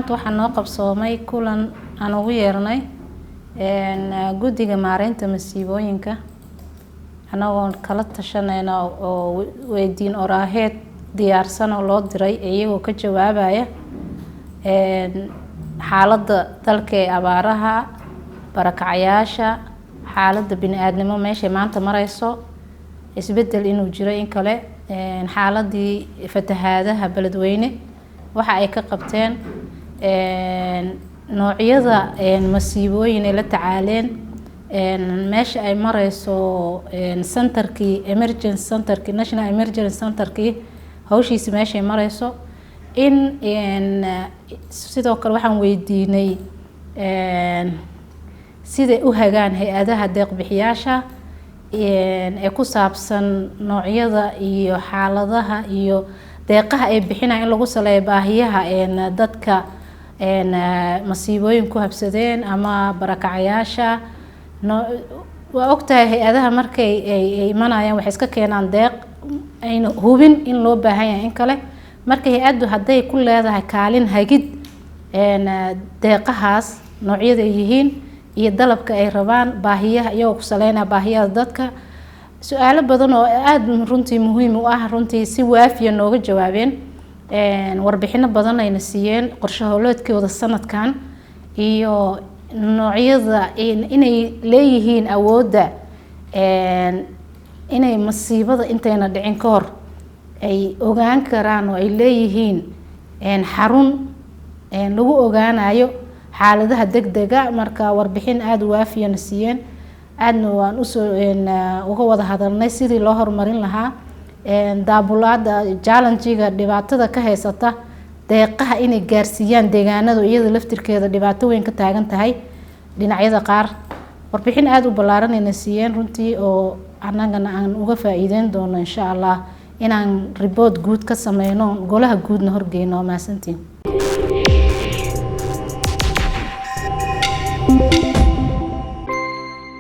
Maanta waxaa noo qabsoomay kulan aan ugu yeernay guddiga maareynta masiibooyinka, anagoo kala tashaneyna oo weydiin oraaheed diyaarsan oo loo diray, iyagoo ka jawaabaya xaaladda dalka ee abaaraha, barakacayaasha, xaaladda bini-aadnimo meeshay maanta mareyso, isbedel inuu jiro in kale, xaaladii fatahaadaha Beledweyne waxa ay ka qabteen, noocyada masiibooyin ay la tacaaleen, meesha ay mareyso centerkii emergency centerkii, national emergency centerkii hawshiisi meeshay mareyso. In sidoo kale waxaan weydiinay siday u hagaan hay-adaha deeq-bixiyaasha ee ku saabsan noocyada iyo xaaladaha iyo deeqaha ay bixinayaan in lagu saleeyo baahiyaha dadka masiibooyin ku habsadeen ama barakacayaasha. Waa ogtahay hay-adaha markay ay imanayaan waxay iska keenaan deeq ayna hubin in loo baahan yahay in kale. Marka hay-addu hadday ku leedahay kaalin hagid deeqahaas noocyada ay yihiin iyo dalabka ay rabaan, baahiyaha iyagoo ku saleynaya baahiyaha dadka. Su-aalo badan oo aada runtii muhiim u ah runtii si waafiya nooga jawaabeen, warbixino badan ayna siiyeen, qorshe howleedkooda sanadkan iyo noocyada inay leeyihiin awoodda inay masiibada intayna dhicin ka hor ay ogaan karaan oo ay leeyihiin xarun lagu ogaanayo xaaladaha degdega. Marka warbixin aada u waafiyana siiyeen, aadna waan usoo uga wada hadalnay sidii loo horumarin lahaa daabulaada challenge-ga dhibaatada ka haysata deeqaha inay gaarsiiyaan deegaanadu, iyada laftirkeeda dhibaato weyn ka taagan tahay dhinacyada qaar. Warbixin aada u ballaaranayna siiyeen runtii, oo annagana aan uga faa-iideyn doono, insha Allah, inaan report guud ka sameyno, golaha guudna horgeyno. Waa mahadsantiin.